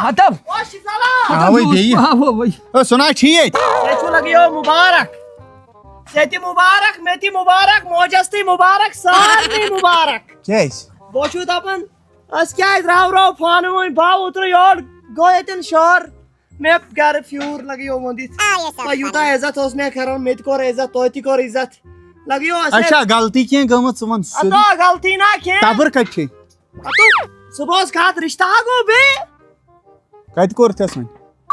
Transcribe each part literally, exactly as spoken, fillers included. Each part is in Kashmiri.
ہتو۔ او شفالا۔ ہتو اوے دوست، بیٚیہِ۔ آ، اوے۔ او سُنا ٹھیٖک۔ ژےٚ چھُ لگیو مبارک۔ ژےٚ تہِ مبارک، مےٚ تہِ مبارک، موجس تہِ مبارک، سارنٕے مبارک۔ کیٛازِ؟ بہٕ چھُس دپان، أسۍ کیٛازِ راو راو پانہٕ ؤنۍ؟ بہٕ اوترٕ یور گوٚو ییٚتٮ۪ن شہر، مےٚ گرٕ پھیوٗر لگیو ووٚندِتھ۔ تۄہہِ یوٗتاہ عزت اوس مےٚ کران، مےٚ تہِ کوٚر عزت، تۄہہِ تہِ کوٚر عزت۔ لگیو اَسہِ۔ اچھا، غلطی کینٛہہ گٔمٕژ ژٕ وَن سیوٚدُے۔ ہتو غلطی نا کینٛہہ۔ تبٕر کتہِ چھے؟ ہتو، ژٕ بوز کتھ، رشتہ ہا گوٚو بیٚیہِ۔ کتہِ کوٚرتھس وۄنۍ؟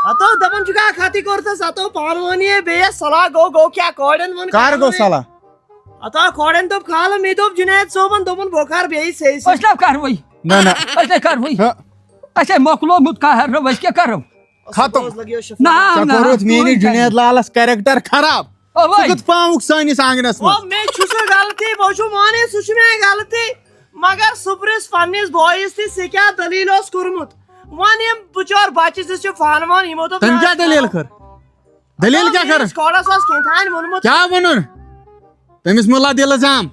ہتو دپان چھُکھ اکھ ہتٕے کوٚرتھس، ہتو پانہٕ وٲنی ہے بیٚیہِ صلاح گوٚو، گوٚو کیٛاہ کورٮ۪ن ووٚن کر کھالہٕ گوٚو مےٚ۔ صلاح؟ ہتو کورٮ۪ن دوٚپ کھالہٕ، مےٚ دوٚپ جُنید صٲبن، دوٚپُن بہٕ کر بیٚیہِ سیٚیہِ سۭتۍ۔ أسۍ لب کروٕے۔ نہ، نہ۔ أسۍ لب کروٕے۔ ہہ۔ اَسہِ ہے مۄکلومُت قہر، نہ وۄنۍ کیٛاہ کرو؟ ختم۔ صُبحس لگیو شفا۔ نہ، ژےٚ نہ، کوٚرُتھ میٛٲنِس کٕہٕنۍ جُنید لالس character خراب۔ اوے۔ ژٕ کِتھ پاوُکھ سٲنِس آنٛگنس منٛز؟ او، مےٚ چھُ سُہ غلطی، بہٕ چھُس مانان سُہ چھُ میٛٲنۍ غلطی، مگر سُہ پرٛژھ پننِس بٲیِس تہِ، ژےٚ کیٛاہ دٔلیٖل اوس کوٚرمُت؟ وۄنۍ یِم بِچور بچہِ زٕ چھِ فان وان، یِمو دوٚپ تٔمۍ نہ، کیٛاہ أسۍ دٔلیٖل کرو۔ کٔر؟ دٔلیٖل کیٛاہ کٔرٕکھ؟ میٛٲنِس کورس اوس کینٛہہ تام ووٚنمُت۔ کیٛاہ ووٚنُن؟ تٔمِس مُلا دِل زام۔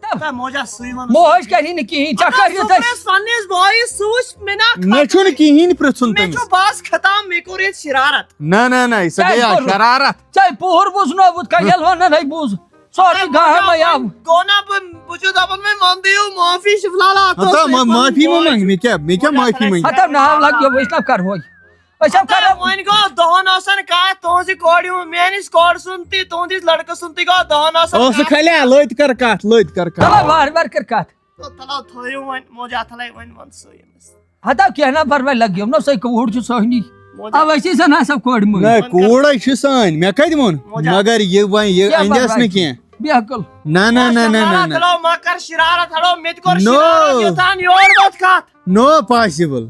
تہٕ موجا سُے وَن۔ موج کَرِ نہٕ کِہیٖنۍ، ژےٚ اَدٕ کَر یُتھ ژٕ اَسہِ۔ پرٛژھ پنٛنِس بٲیِس، سُہ وٕچھ مےٚ نا مےٚ چھُنہٕ کھۄتہٕ۔ کِہیٖنۍ پرٛژھُن مےٚ تٔمِس۔ چھُ بَس ختم، مےٚ کوٚر ییٚتہِ شرارت۔ نہ، نہ، نہ، یہِ سا ژےٚ گٔیے کوٚرُتھ۔ شرارت۔ ژےٚ پوٚہر بوٗزنووُتھ، کَنہِ یَلہٕ وَنان ہے بوٗز۔ سورُے اَدٕ گام موجا ہے آو۔ وۄنۍ گوٚو نا بہٕ، بہٕ چھُس دَپان وۄنۍ وَندٕ یِو معٲفی شِفلال اَتھ ہَتہ اوس مےٚ ما-، پَنُن معٲفی مہٕ بوے۔ منٛگ، مےٚ کیٛاہ، مےٚ کیٛاہ موجا معٲفی کَرِ منٛگ؟ ہَتہ ناو لَگہِ وٕچھ نہ کَرہوے۔ أسۍ ہَم ہَتہ کَرو۔ وۄنۍ گوٚو دَہَن آسَن کَتھ، تُہٕنٛزِ کورِ ہُنٛد، میٛٲنِس کورِ سُنٛد تہِ، تُہٕنٛدِس لٔڑکہٕ سُنٛد تہِ گوٚو دَہَن آسَن ٲسہٕ کَتھ۔ کھلیا، لٔتۍ کَر کَتھ، لٔتۍ کَر کَتھ۔ چلو وارٕ وارٕ کَر کَتھ۔ تہٕ تَلو تھٲیِو وۄنۍ موجا تھَلَے وۄنۍ وَن سُہ ییٚمِس۔ ہَتہ کینٛہہ نہ پَرواے، لَگیو نہ سۄے کوٗر چھِ سۄہنی۔ موجا۔ اَوَے چھِ زَن آسان کورِ مٔنٛزۍ۔ نہ، وۄنۍ کَر۔ کوٗر ہے چھِ سٲنۍ، مےٚ کَتہِ ووٚن؟ موجا۔ مگر یہِ وۄنۍ، یہِ کیٛاہ اَندٮ۪س پَرواے نہٕ چھُ؟ کینٛہہ۔ بے عقل۔ نہ، نہ، او نہ، نہ، نہ، شفلالہ، نہ۔ تَلو مہ کَر شرارت، ہَڑو مےٚ تہِ کوٚر نو۔ شرارت یوٚتام یور ووت کَتھ۔ No possible۔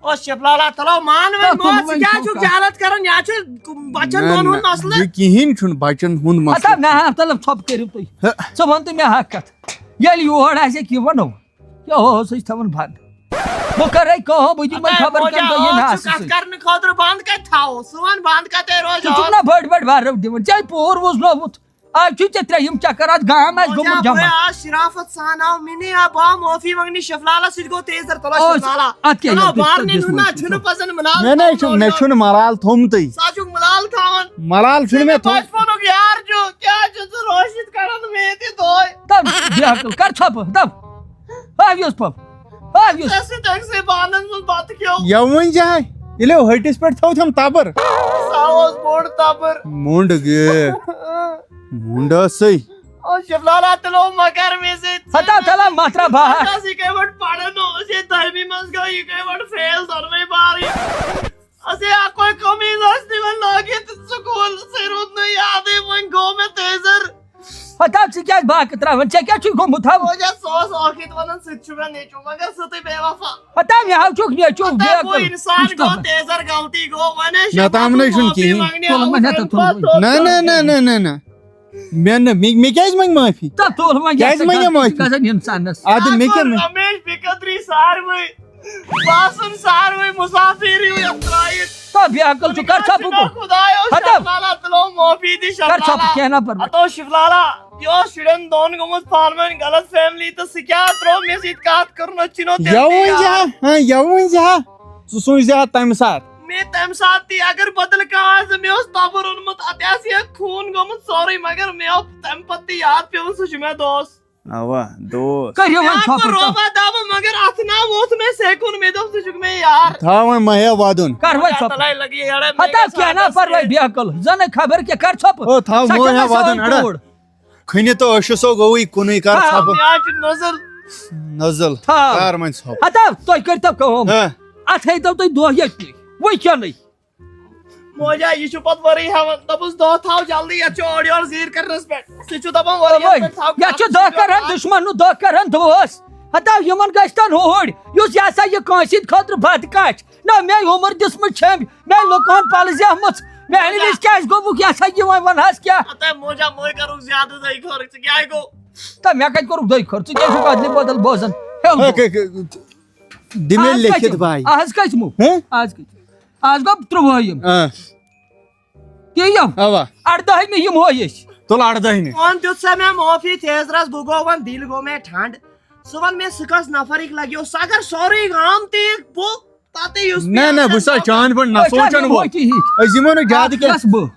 او شفلالہ، تَلو مان وۄنۍ تَلو موت، ژٕ وۄنۍ کیٛاہ چھُکھ چھُکھ کَتھ؟ جہالت کَران؟ یہِ ہا چھُ بَچَن نہ، دۄن ہُنٛد نہ، مسلہٕ۔ یہِ کِہیٖنۍ چھُنہٕ بَچَن ہُنٛد مسلہٕ۔ ہَتہ نہ، تَلو ژھۄپہٕ کٔرِو تُہۍ۔ ہہ۔ ژٕ وَن تہٕ مےٚ اَکھ کَتھ۔ ییٚلہِ یور آسٮ۪کھ یہِ وَنو، یہِ اوس أسۍ تھاوان بنٛد۔ بہٕ کَرَے کٲم، بہٕ دِمَے اَدٕ خبر موجا، کَمہِ دۄہ یِن ٲس ہاسہٕ ژٕ کَتھ سۭتۍ۔ کَرنہٕ خٲطرٕ بنٛد کَتہِ تھاوو؟ سون بنٛد کَتہِ روزِ؟ ژٕ چھُکھ نہ بٔڑۍ بٔڑۍ وَرٕو دِوان، ژےٚ پوٗر وُزنووُتھ۔ آز چھُے ژےٚ ترٛیٚیِم چکر اَتھ گام آسہِ موجا، گوٚمُت جمع۔ بہٕ آز شرافت سان آو، مےٚ نِیا بہٕ آو معٲفی منٛگنہِ شفلالَس سۭتۍ گوٚو تیزر، تَلو اوس، شفلالہ۔ اَتھ کیٛاہ تَلو یَتھ منٛز مارنہِ کیٛاہ ہُنٛد نہ منٛز چھُنہٕ پَزَن ملال مےٚ نَے تھاوُن چھُ، مےٚ یورٕ۔ چھُنہٕ ملال تھوٚمتُے۔ سُہ ہا چھُکھ ملال تھاوان۔ ملال چھُنہٕ مےٚ تھوٚمُت۔ بچپنُک یار چھُ، کیٛاہ چھُ ژٕ رٲشِد کَڑان مےٚ ییٚتہِ دۄہَے؟ تَب بے عقل، کر ژھۄپہٕ، تَب۔ ہاو یُس پَب، ہاو یُس۔ ژےٚ سۭتۍ أکسٕے بانَس منٛز بَتہٕ کھیوٚو۔ یَوٕ ؤنۍ زِ ہا، ییٚلہِ ہٹِس پٮ۪ٹھ تھوٚو تھَم تَبٕر۔ سُہ اوس بوٚڑ تَبٕر۔ مُنٛڈ گٔے۔ مُنٛڈ ٲسٕے۔ او شفلالہ، تُلو مگر مےٚ سۭتۍ۔ ہتا تلا مترا بہا۔ ٲس یہِ کَمہِ پٲٹھۍ پَران اوس، یہِ دٔہمہِ منٛز گوٚو، یہِ کَمہِ پٲٹھۍ فیل دۄنوَے بارٕے۔ اَسے اَکوے قمیٖض ٲسۍ نِوان لٲگِتھ سکوٗل، سُہ روٗد نہٕ یادٕے، وۄنۍ گوٚو مےٚ تیزر۔ ہتا ژٕ کیٛازِ باکہٕ ترٛاوان؟ ژےٚ کیٛاہ چھُے گوٚمُت ہاو؟ وۄنۍ سُہ اوس ٲخٕر وَنان، سُہ تہِ چھُ مےٚ نیٚچوٗ، مگر سُہ تہِ بے وفا۔ ہتا مےٚ ہاو چھُکھ نیٚچوٗ، ہتا بے گوٚو عقل۔ اِنسان گوٚو تیزر، غلطی گوٚو، وۄنۍ ٲسۍ نہ، تام نَے چھُنہٕ معٲفی کِہیٖنۍ۔ منٛگنہِ، تُل وۄنۍ ہتا، تُل وۄنۍ۔ نہ، نہ، نہ، نہ، نہ، نہ۔ مےٚ نہٕ، مےٚ، مےٚ کیٛازِ منٛگہِ معٲفی؟ تہٕ تُل وۄنۍ کیٛازِ یَتھ منگے ژٕ معٲفی؟ گژھان اِنسانَس۔ اَدٕ مےٚ کیٛاہ کوٚر مےٚ؟ رمیش بے قدری ساروٕے۔ باسُن ساروٕے مُسافِر ہیوٗ یَتھ ترٛٲیِتھ۔ تہٕ بے عقل چھُ، کر ژھۄپہٕ گوٚو؟ خۄدایو ہتو۔ شفلالہ تُلو معٲفی دِ کر ژھۄپہٕ، شفلالہ۔ کینٛہہ نہ پرواے۔ ہتو شفلالہ، یہِ اوس شُرٮ۪ن دۄن گوٚمُت پانہٕ ؤنۍ غلط فیملی تہٕ سُہ کیٛاہ ترٛوو مےٚ سۭتۍ کَتھ کٔرٕن، أسۍ چھِنو تیٚلہِ یَوٕ ؤنۍ زِ تیار۔ ہا، ہاں، یَوٕ ؤنۍ زِ ہا۔ ژٕ سوٗنٛچ زِ ہا تَمہِ ساتہٕ۔ مےٚ تَمہِ ساتہٕ تہِ اگر بدل کانٛہہ آسہِ، مےٚ اوس تَبُر اوٚنمُت، اَتہِ آسہِ ہے خوٗن گوٚمُت سورُے، مگر مےٚ آو تَمہِ پَتہٕ تہِ یاد پیوٚمُت، سُہ چھُ مےٚ دوست۔ اوا، دوست۔ کٔرِو وۄنۍ مےٚ ہا کوٚر ژھۄپہٕ تہٕ۔ روبہ دبہٕ، مگر اَتھ نا ووٚتھ مےٚ سیکُن، مےٚ دوٚپ، ژٕ چھُکھ مےٚ یار۔ تھاو وۄنۍ، مہ ہیٚیو وَدُن۔ کر وۄنۍ ژھۄپہٕ۔ تَلَے لَگہِ یَڑَے، مےٚ ہتا گژھِ کینٛہہ نا عادت پَرواے، سۭتۍ۔ بے عقل۔ زَنَے خبر کیٛاہ، کر ژھۄپہٕ۔ او، تھاو، سۄ مہ کیٛاہ ہیٚیو وَسہِ وَدُن، سٲنۍ اَڑٕ۔ کوٗر؟ کھٔنہِ تہٕ ٲشہِ سو گوٚوُے کُنُے، کر تھاو، ژھۄپہٕ۔ مےٚ حظ چھُ نٔزٕل۔ نٔزٕل۔ تھاو۔ کر وۄنۍ ژھۄپہٕ۔ ہتا، تُہۍ کٔرۍتو کٲم۔ ہہ۔ اَتھ ہیٚیتو تُہۍ دۄہ ییٚتنٕے۔ وۄنۍ کھٮ۪نٕے۔ موجا، یہِ چھُ پتہٕ ورٕے ہٮ۪وان۔ دوٚپُس، دۄہ تھاو جلدی، یَتھ چھُ اورٕ یورٕ زیٖر کرنس پٮ۪ٹھ۔ سُہ چھُ دَپان، ورٕ یورٕ اوے، پٮ۪ٹھ تھاو یَتھ چھُ کَتھ دۄہ سۭتۍ کران یوت۔ دُشمن ہُنٛد دۄہ کران دوس۔ ہتا یِمن گژھِ تن ہوڑ، یُس یہِ ہسا یہِ کٲنٛسہِ ہِنٛدِ خٲطرٕ بد کانٛہہ چھِ۔ نہ، مےٚ عمر دِژمٕژ چھٔمبۍ، مےٚ لُکہٕ ہن پلہٕ زیمٕژ۔ میانہِ موجا۔ وِزِ کیٛازِ گوٚمُکھ یہِ ہسا یہِ وۄنۍ وَنہٕ ہس کیٛاہ؟ ہتا موجا، مٔہ کَرُکھ زیادٕ دۄیہِ خٲرٕکھ، ژٕ کیٛاہ گوٚو؟ تہٕ مےٚ کتہِ کوٚرُکھ دۄیہِ خٲر؟ ژٕ کیٛازِ چھُکھ ادلہِ بدل بوزان؟ ہیو ہے، گوٚو۔ ہے، ہے، دِ مےٚ آز کٔژ لیکھِتھ یِم؟ بھاے۔ آز کٔژ یِمو؟ ہہ؟ آز کٔژ؟ آز گوٚو ترٛوہٲیِم۔ آ۔ تی یِم۔ اوا۔ اَردٲہمہِ یِمو أسۍ۔ تُل اَردٲہمہِ۔ وۄنۍ دیُت سا مےٚ معٲفی تیزرَس، بہٕ گوٚو وۄنۍ دِل گوٚو مےٚ ٹھنٛڈ۔ سُہ وَن مےٚ سُہ کَس نفرٕکۍ لَگیو، سُہ اگر سورُے گام تہِ یہِ بہٕ تَتے یُس نہ، نہ، بہٕ چھُس چانہِ پٲٹھۍ نہ أسۍ چھِ سونٛچان وۄنۍ۔ ہوٚتہِ ہِتھۍ۔ أسۍ یِمو نہٕ زیادٕ اَتھ کینٛہہ۔ گژھٕ بہٕ۔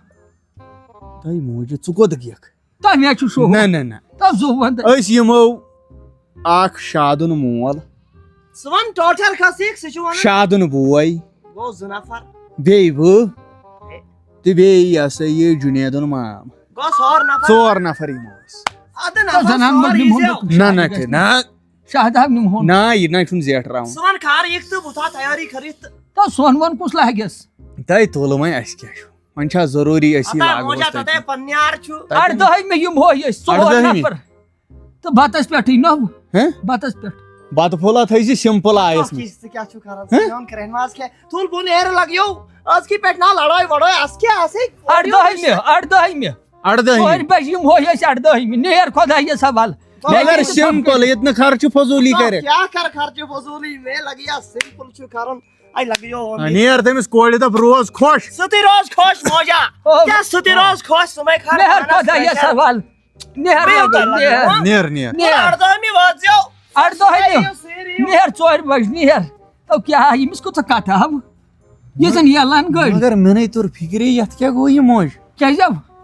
تۄہہِ موٗجوٗب، ژٕ کوٚت گٔیَکھ؟ تۄہہِ مےٚ چھُ شوق۔ نہ، نہ، نہ۔ تۄہہِ زُو وَنٛدٕ۔ أسۍ یِمو اکھ شادُن مول۔ ژٕ وَن ٹوٹھر کھسیٖکھ، سُہ چھُ وَنان۔ شادُن بوے۔ گوٚو زٕ نفر۔ بیٚیہِ بہٕ۔ تہٕ بیٚیہِ یہِ ہسا یہِ جُنیدُن مام۔ گوٚو ژور نفر۔ ژور نفر یِمو أسۍ۔ اَدٕ نہ، تہٕ زنان سور مۄہنیو ییٖزیو۔ نہ، نہ، تہِ نہ۔ شاہداب نِمہون۔ نہ، یہِ نہ چھُنہٕ زیٹھ راوُن۔ ژٕ وَن کھار یِکھ تہٕ بہٕ تھاو تیٲری کٔرِتھ تہٕ۔ تہٕ سۄن وۄن کُس لاگٮ۪س؟ تۄہہِ تُلہٕ وۄنۍ، اَسہِ کیٛاہ چھُ؟ وۄنۍ چھا ضروٗری أسۍ یہِ ہتا لاگو موجا أسۍ تَتہِ؟ تَتے پننہِ آرٕ چھُ۔ تَتہِ اَردٲہِمہِ یِمہو أسۍ ژور اَردٲہِمہِ؟ نفر۔ تہٕ بَتَس پٮ۪ٹھٕے نو۔ ہہ؟ بَتَس پٮ۪ٹھ۔ بَتہٕ پھوٚلہ تھٲیزِ simple آیَس منٛز۔ ژٕ کیٛاہ چھُکھ کران؟ ہہ؟ ژٕ میون کرٛٮ۪ہنہِ ماز کھےٚ۔ تُل بہٕ نیرٕ لَگیو۔ أزکہِ پٮ۪ٹھ نا لڑٲے وڑٲے، اَسہِ کیٛاہ، اَسے اَردٲہِمہِ، اَردٲہِمہِ۔ اَردٲہِمہِ۔ ژورِ بَجہِ یِمہو أسۍ اَردٲہِمہِ۔ نیر خۄدایَس حوالہٕ۔ مےٚ مگر کیٛاہ چھِ simple، ییٚتہِ نہٕ خرچہٕ فضوٗلی ژٕ کرِ۔ کیٛاہ کر خرچہٕ فضوٗلی؟ مےٚ لگہِ یا simple چھُ کرُن۔ اَے لگیو وَنُن۔ آ، نیر تٔمِس کورِ دَپ روز خۄش۔ سُہ تہِ روز خۄش موجا۔ او۔ کیٛاہ سُہ تہِ روز خۄش، سُہ مَے کھار نیر پانَس خۄدایَس پرٛیشر۔ حوالہٕ۔ نیر بیٚیہِ لگٲو، کوٗتاہ نیر۔ لگہِ؟ نیر، نیر۔ نیر۔ اَردٲہمہِ وٲتۍزیو۔ اَردٲہمہِ۔ سٲری یِیِو۔ نیر ژورِ بَجہِ، نیر۔ تو کیٛاہ، ییٚمِس کۭژاہ کَتھٕ ہاو؟ یہِ زَن یَلان گٔے۔ مگر مےٚ نَے توٚر فِکرے، یَتھ کیٛاہ گوٚو یہِ موج؟ کیٛازِ آو؟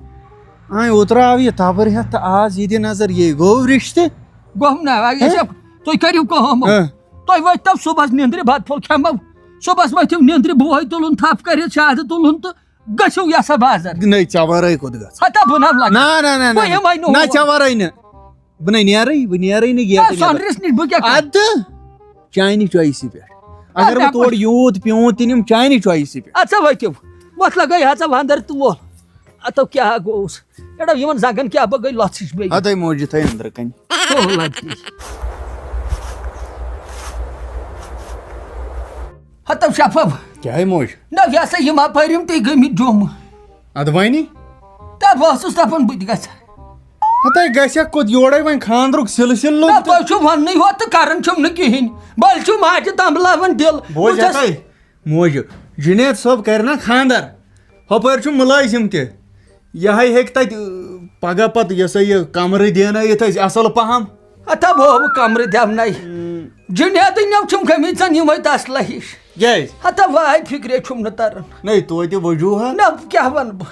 آے اوترٕ آو یہِ تَبٕر ہٮ۪تھ تہٕ آز یہِ دِ نظر، یے گوٚو رِشتہٕ۔ گوٚو نہ، وۄنۍ ہہ؟ أسۍ ہا، تُہۍ کٔرِو کٲم۔ ہہ۔ تُہۍ ؤتھۍتو صُبحَس نیٚنٛدرِ، بَتہٕ پھوٚل کھٮ۪مو۔ صُبحَس ؤتھِو نیٚنٛدرِ، بوے تُلُن، تھَپھ کٔرِتھ، شاہدٕ تُلُن تہٕ گٔژھِو یَسا بازر۔ نَے، ژےٚ وَرٲے کوٚت گژھٕ؟ ہتا بہٕ نہ لَگہٕ۔ نہ، نہ، نہ، نہ، بہٕ یِمَے نہٕ نہ، اور۔ ژےٚ وَرٲے نہٕ۔ بہٕ نَے نیرَے، بہٕ نیرَے نہٕ ہے، گیٹہٕ نٮ۪بر۔ سۄنرِس نِش بہٕ کیٛاہ کرٕ؟ اَدٕ چانہِ choiceہِ پٮ۪ٹھ۔ اَدٕ اگر بہٕ مےٚ تور کوٚر۔ یوٗت پیوٗنٛت تہِ نِم، چانہِ choiceہِ پٮ۪ٹھ۔ اَدٕ سا ؤتھِو۔ وۄتھ لَگٲے ہا ژٕ وَندَر تول۔ اَتھو کیٛاہ گوٚوُس؟ ایڈو یِمَن زنٛگَن کیٛاہ بہٕ گٔے لۄژٕج بیٚیہِ۔ اَدَے موجہِ تھٲے أنٛدرٕ کَنہِ۔ ٹوٚل لَگہِ۔ ہَتو شَفو۔ کیٛاہ ہے موج؟ نہ، یہِ ہسا یِم اَپٲرۍ یِم تُہۍ گٔمٕتۍ جوٚم۔ اَدٕ وَنہِ؟ تہٕ بہٕ اوسُس دَپان بہٕ تہِ گژھٕ۔ ہَتَے گژھِ ہا کوٚت، یورَے وۄنۍ خانٛدرُک سِلسِلہٕ لوٚگ نہ، تہٕ۔ تُہۍ چھِو وَننٕے ہوت تہٕ کَران چھِو نہٕ کِہیٖنۍ۔ بٔلۍ چھِو ماجہِ تَمبلاوان دِل۔ بوز بہٕ چھَس ہَتَے، موجہِ، جُنید صٲب کَرِ نا خانٛدر، ہُپٲرۍ چھُ مُلٲزِم تہِ۔ یہِ ہَے ہیٚکہِ تَتہِ، ٲں، پَگاہ پَتہٕ یہِ ہسا یہِ کَمرٕ دیٛاونٲیِتھ اَسہِ اَصٕل پَہَم۔ ہتا بہٕ ہاوٕ کَمرٕ دیٛاونَے۔ جُنیدٕنۍ یِم چھِم گٔمٕتۍ زَن یِمَے دَسلہٕ ہِش۔ کیٛازِ؟ ہتا واے فِکرے چھُم نہٕ تَران۔ نَے توتہِ وجوٗہات۔ نہ، کیٛاہ وَنہٕ بہٕ؟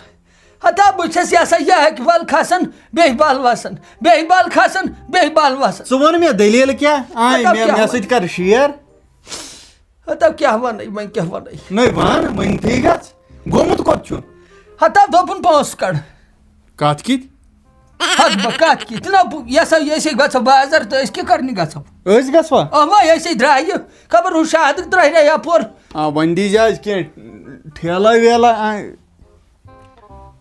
ہتا بہٕ چھَس یہِ ہسا یہِ اَکہِ بَل کھسان، بیٚیہِ بَل وَسان، بیٚیہِ بَل کھسان، بیٚیہِ بَل وَسان۔ ژٕ وَن مےٚ دٔلیٖل کیٛاہ؟ آے ہتا مےٚ، کیٛاہ مےٚ وَنہٕ؟ سۭتۍ کَر share۔ ہتا کیٛاہ وَنَے، وۄنۍ کیٛاہ وَنَے؟ نَے وَن، ؤنۍتھٕے گژھ۔ گوٚمُت کوٚت چھُ؟ ہتا دوٚپُن پونٛسہٕ کَڑ۔ کَتھ کِتھ؟ ہَتھ بہٕ کَتھ کِتھ؟ نہ، بہٕ، یہِ ہسا، یہِ أسۍ گژھو بازر تہٕ أسۍ کیٛاہ کَرنہِ گژھو؟ أسۍ گژھوا؟ اَوا، أسۍ درٛایہِ، خبر ہُہ شادٕکۍ درٛاے نہ یَپور۔ آ، وۄنۍ دیٖزِ اَسہِ کینٛہہ ٹھیلہ ویلہ، آ،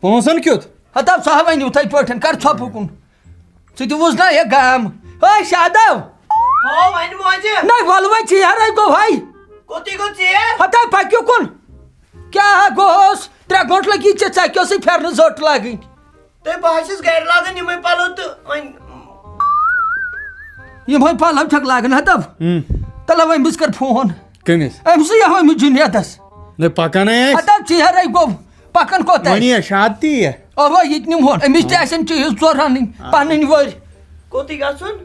پونٛسَن کیُتھ؟ ہتا سُہ ہا وَنہِ یِتھَے پٲٹھۍ، کَر ژھۄپہٕ کُن۔ ژٕ تہِ وُچھ نا یہِ گام۔ ہے شادو! ہو، وَنہِ موجہِ۔ نَے، وَلہٕ وۄنۍ ژیر ہے گوٚو ہے۔ کوٚتٕے گوٚو ژیر؟ ہتا پَکِو کُن۔ کیٛاہ گوٚوس؟ ترٛےٚ گٲنٛٹہٕ لٔگی ژےٚ، ژَکیو سٕے پھٮ۪رنہٕ زٔٹ لاگٕنۍ۔ تہٕ بہٕ حظ چھُس گرِ لاگان یِمے پلو تہٕ وۄنۍ۔ یِمے پلو چھکھ لاگان، ہتو۔ ہم۔ تلو أمِس کر فون۔ کٔمِس؟ أمۍ سٕے یہِ ہُمِس جُنیدس۔ نہ، پکان ہے آسہِ۔ ہتو ژیر ہے گوٚو، پکان کوٚت وۄنۍ آسہِ؟ یہِ شادتی یہِ۔ اوا، یہِ تہِ نِمہون۔ أمِس تہِ آسن چیٖز ژور رنٕنۍ، آ۔ پنٕنۍ وٲرۍ۔ کوٚتٕے گژھُن؟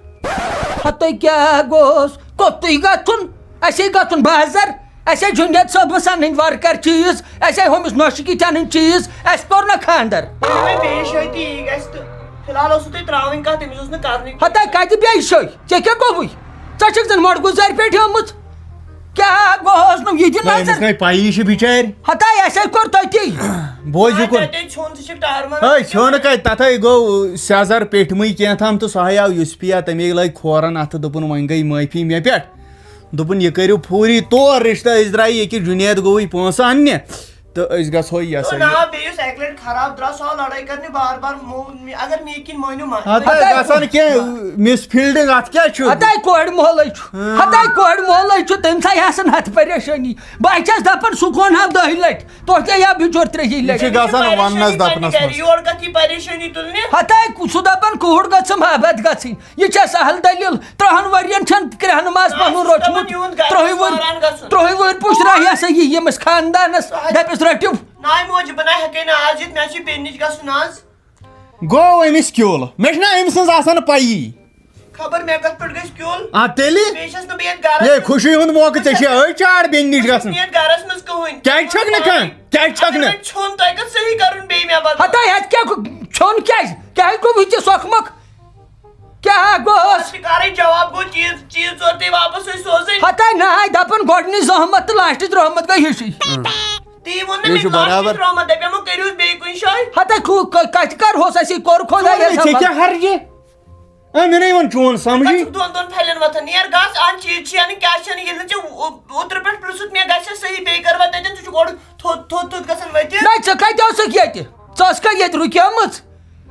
ہتو کیٛاہ گوٚوس؟ کوٚتٕے گژھُن؟ اسے گژھُن بازر، اسے جُنید صٲبس انٕنۍ ورکر چیٖز، اسے ہُمِس نۄشہِ کِتھۍ انٕنۍ چیٖز، اسہِ کوٚر نہ خاندر۔ وۄنۍ بیٚیہِ جایہِ تہِ یی گژھِ تہٕ فی الحال اوسوٕ تۄہہِ ترٛاوٕنۍ کتھ، تٔمِس اوس نہٕ کرنٕے۔ ہتا کتہِ بیٚیہِ جایہِ؟ ژےٚ کیٛاہ گوٚوُے؟ ژےٚ چھکھ زن مۄٹہٕ گُزارِ پٮ۪ٹھ آمٕژ۔ کیٛاہ گوٚوس نہٕ یہِ تہِ نہ، أمِس نظر؟ نَے پَیی چھِ بِچارِ۔ ہتا اسے کوٚر تٔتی۔ بوز یہِ کُن۔ تَتے ژھیوٚن، ژٕ چھُکھ ٹارمَر۔ ہے، ژھیوٚن نہٕ کَتہِ، تَتھَے گوٚو سیٚزر پیٚٹھمٕے کینٛہہ تام تہٕ سُہ ہَے آو یُسپیا، تَمے لٲگۍ کھورَن اَتھٕ، دوٚپُن وۄنۍ گٔے معٲفی مےٚ پٮ۪ٹھ۔ دوٚپُن، یہِ کٔرِو فوری طور رِشتہٕ، أسۍ درٛایہِ ییٚکیٛاہ جُنید گوٚوٕے پونٛسہٕ اَننہِ تہٕ أسۍ گژھو یہِ ہسا تو یہِ۔ نا، بیٚیہِ یُس اَکہِ لَٹہِ خراب درٛاو، سُہ آو لڑٲے کرنہِ بار بار، مو-، اگر مےٚ کِنۍ مٲنِو ما-، ہتاے ہتاے گژھان کینٛہہ، مِس فیٖلڈِنٛگ اَتھ کیٛاہ چھُ؟ ہتاے کورِ مولے چھُ، ہاں۔ ہتاے کورِ مولے چھُ، تٔمۍ سٕے آسان ہتھ پریشٲنی۔ بہٕ چھَس دپان، سُہ کون ہاو دَہہِ لٹہِ، توتہِ یا بِچور ترٛیٚیہِ یہِ لٹہِ۔ چھِ گژھان پریشٲنی وننس پننہِ دپنس گرِ منٛز۔ یور کتھ یہِ پریشٲنی تُلنہِ؟ ہتاے سُہ دپان، کوٗر گٔژھٕم آباد گژھٕنۍ۔ یہِ چھےٚ سہل دٔلیٖل۔ ترٛہَن ؤرین چھَنہٕ کرٛہنہٕ ماز نہ، پَنُن سُہ روٚٹمُت۔ دَپان یِہُنٛد گرٕ ترٛہَے چھُ وٲرۍ، واران گژھُن۔ ترٛہَے وٲرۍ پُشراے ہسا یہِ ییٚمِس خاندانَس۔ تۄہہِ دَپٮ۪س رٔٹِو۔ ناے موجہِ، بہٕ نہ ہٮ۪کَے نہٕ آز یِتھ، مےٚ چھِ بیٚنہِ نِش گژھُن آز۔ گوٚو أمِس کیُل۔ مےٚ چھُنہ أمۍ سٕنٛز آسان پَیی۔ خبر مےٚ کتھ پٮ۪ٹھ گژھِ کیُل۔ آ تیٚلہِ؟ بیٚیہِ چھَس نہٕ بہٕ یَتھ گَرَس یے منٛز۔ خوشی ہُنٛد موقعہٕ، ژےٚ چھے أتھۍ چار بیٚنہِ نِش گژھُن۔ یَتھ گَرَس منٛز کٕہٕنۍ۔ کیٛازِ چھَکھ نہٕ کانٛہہ؟ کیٛازِ چھَکھ نہٕ؟ وۄنۍ ژھیوٚن تۄہہِ کَتھ صحیح کَرُن بیٚیہِ مےٚ بدل؟ ہتا یتھ کیٛاہ گوٚو؟ ژھیوٚن کیٛازِ؟ کیٛازِ گوٚو یہِ تہِ سۄکھمکھ؟ کیٛاہ گوٚوس؟ اَتھ چھِ کَرٕنۍ جواب گوٚو چیٖز، چیٖز ژور تہِ واپَس ٲسۍ سوزٕنۍ۔ ہتا نہ ہے دپان گۄڈٕنِچ زحمت تہٕ لاسٹٕچ رحمت گٔے ہِشی۔ تی ووٚن نہٕ یہِ مےٚ چھُ کٲشرِس برابر۔ رحمت، دَپیٛاو وۄنۍ کٔرِو بیٚیہِ کُنہِ جایہِ۔ ہتا کُ- ک- کتہِ کرہوس اَسہِ یہِ کوٚر خۄداے ژےٚ کیٛاہ ہرجہِ؟ اے، مےٚ نے ووٚن چون سمجھی۔ پَتہٕ چھُکھ دۄن دۄن پھَلٮ۪ن وۄتھان۔ نیر گژھ، اَن چیٖز چھِ اَنٕنۍ، کیٛاہ چھِ اَنٕنۍ؟ ییٚلہِ نہٕ ژےٚ او- اوترٕ پٮ۪ٹھ پرٛژھُتھ مےٚ گژھِ صحیح، بیٚیہِ کَرٕ وۄنۍ تَتٮ۪ن، ژٕ چھُکھ اورٕ تھوٚد تھوٚد تھوٚد گژھان ؤتھِتھ۔ نہ ژٕ کتہِ اوسُکھ ییٚتہِ؟ ژٕ ٲسکھا ییٚتہِ رُکیمٕژ؟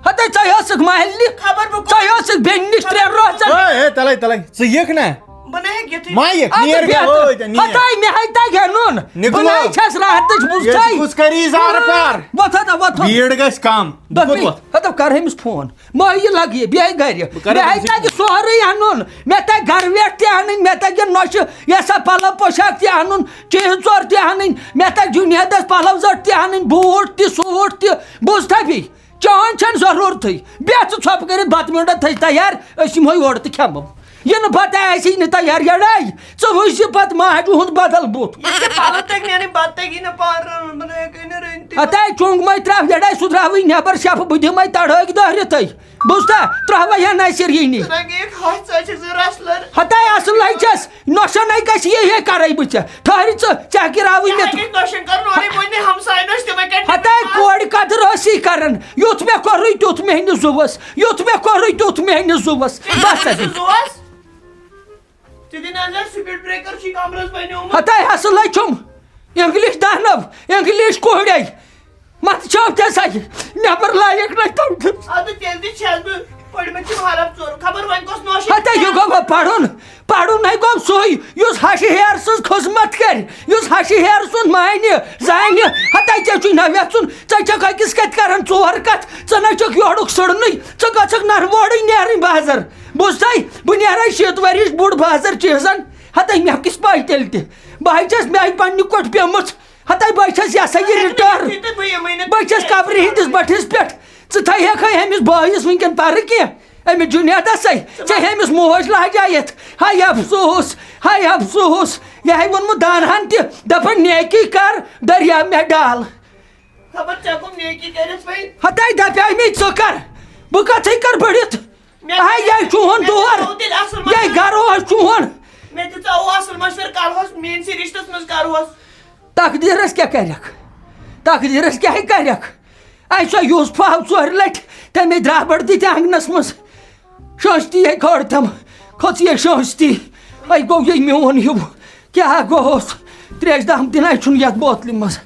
ہتے ژے ٲسٕکھ محلہِ؟ خبر بہٕ کوٚت ژے ٲسٕکھ بیٚنہِ نِش ترٛےٚ رٲژن؟ اے اے تلے تلے، ژٕ یِکھ نا؟ بہٕ نہ ہیٚکہٕ یِتھٕے۔ ما یِکھ، اَدٕ نیر بیٚہہ بیٚہہ تہٕ ٲدۍ نیر۔ ہتے مےٚ ہے تگہِ اَنُن۔ بہٕ نِکلو۔ نہ ہے چھَس راحتٕچ بوٗز ییٚلہِ تھے۔ کُس کَرِ اظہار کار؟ وۄتھ ہتا وۄتھ۔ بیٖڑ گژھِ کم۔ بہٕ کوٚت وۄتھ؟ ہتا کر أمِس فون۔ مہ یہِ لگہِ یہِ، بیٚیہِ گرِ۔ بہٕ کرٕ مےٚ ہے أمِس تگہِ سورُے اَنُن۔ مےٚ تگہِ گرٕ ویٹھ تہِ اَنٕنۍ، مےٚ تگہِ نۄشہِ یہِ ہسا پلو پوشاک تہِ اَنُن، چیٖز ژور تہِ اَنٕنۍ، مےٚ تگہِ جُنیدس پلو زٔٹ تہِ اَنٕنۍ، بوٗٹ تہِ، سوٗٹ تہِ۔ بوٗزتھا بیٚیہِ؟ چٲنۍ چھَنہٕ ضروٗرتھٕے۔ بیٚہہ ژٕ ژھۄپہٕ کٔرِتھ، بَتہٕ میوٚنٛڈا تھٲے تیار، أسۍ یِمو یورٕ تہٕ کھٮ۪مو۔ یہِ نہٕ پَتہٕ آسی نہٕ تیار، یَڑاے۔ ژٕ وٕچھ زِ پَتہٕ ماجہِ ہُنٛد بدل بُتھ۔ یہِ چھِ پَلو تَگہِ نہٕ اَنٕنۍ، بَتہٕ تَگہِ نہٕ پانہٕ رَنُن، بہٕ نہٕ ہیٚکَے نہٕ رٔنِتھ تہِ۔ ہَتاے چوٚنٛگ مَے ترٛاو، یَڑاے سُہ ترٛاوٕے نٮ۪بَر شَفہٕ، بہٕ دِمَے تَڑٲکۍ دٲرِتھٕے۔ بوٗزتھا؟ ترٛاوَے ہا نصیٖر یی نِش۔ ژٕ نہ گٔیَکھ ہَتھ، ژٕ حظ چھَکھ زٕ رَسلَر۔ ہَتاے اَصٕل ہے چھَس، نۄشَن ہے گژھِ یہِ ہے کَرَے بہٕ ژےٚ۔ ٹھٔہرِ ژٕ، ژےٚ کیٛاہ راوٕے مےٚ یہِ گٔے نۄشَن کَرُن اورَے، وۄنۍ نہٕ ہمساے نۄش تِمَے کَتہِ ہَتاے کورِ قدر ٲسی کَران، یُتھ مےٚ کوٚرُے تیُتھ میٛٲنِس زُوَس، یُتھ مےٚ کوٚرُے تیُتھ میٛٲنِس زُوَس۔ بَس حظ۔ زُوَس؟ ژٕ دِ نظر، speed breaker چھُے کمرس بنیومُت۔ ہتاے اصل ہے چھُم۔ انگلش دہنو، انگلش کوڑے۔ مت چھو تہِ سا نٮ۪بر لایق نہ تم۔ ادٕ تیٚلہِ تہِ چھَس بہٕ پٔرمٕژ چھِ حرف ژور۔ خبر وۄنۍ کۄس نوشہِ۔ ہتاے یہِ گوٚو پرُن۔ پرُن ہے گوٚو سُے یُس ہشہِ ہیر سٕنٛز خدمت کرِ، یُس ہشہِ ہیر سُنٛد مانہِ زانہِ۔ ہتاے ژےٚ چھُے نہ وٮ۪ژھُن، ژےٚ چھکھ أکِس کتھِ کران ژور کتھ، ژٕ نہ چھکھ یورُک سٕڑنٕے، ژٕ گژھکھ نروڑٕے نیرٕنۍ بازر۔ بوٗزتھے، بہٕ نیرے شیٖتھ ؤرِش بوٚڑ بازر چیٖزن۔ ہتاے مےٚ کِس پاے تیٚلہِ تہِ؟ بہٕ ہے چھَس مےٚ آیہِ پننہِ کۄٹھِ پیمٕژ۔ ہتاے بہٕ ہے چھَس یہِ ہسا یہِ رِٹٲر۔ بہٕ یِمٕے نہٕ بہٕ ہے چھَس قبرِ ہٕنٛدِس بٔٹھِس پٮ۪ٹھ۔ ژٕ تھٲیہکھے أمِس بٲیِس وٕنکٮ۪ن پرٕ کینٛہہ؟ أمِس جُنیدس ہے؟ ژےٚ ہے أمِس موج لاجایتھ۔ ہاے افسوس، ہاے افسوس۔ یہِ ہے ووٚنمُت دانہن تہِ، دپان نیکی کر، دریا مےٚ ڈال۔ خبر ژےٚ کُم نیکی کٔرِتھ وۄنۍ؟ ہتاے دپیاے مےٚ ژٕ کر، بہٕ کتھٕے کر بٔڑِتھ؟ مےٚ ہاے یہِ چھُ چون مےٚ دور، دیُت تیٚلہِ اصل یہِ مشورٕ۔ گرو حظ چون۔ مےٚ دِژ ژےٚ اصل مشورٕ، کرہوس میٲنسٕے رشتس منٛز کرہوس۔ تقدیٖرس کیٛاہ کرکھ؟ تقدیٖرس کیٛاہ کرکھ؟ اَسہِ سۄ یوٗسف آو ژورِ لٹہِ، تَمے درٛابڑ دِتہِ آنٛگنس منٛز۔ شٲنٛشتی ہے کھٲر تِم، کھٔژ یہِ شٲنٛشتی۔ وۄنۍ گوٚو یہِ میون ہیوٗ۔ کیٛاہ گوٚوس؟ ترٛیش دام تہِ نَے چھُنہٕ یَتھ بوتلہِ منٛز۔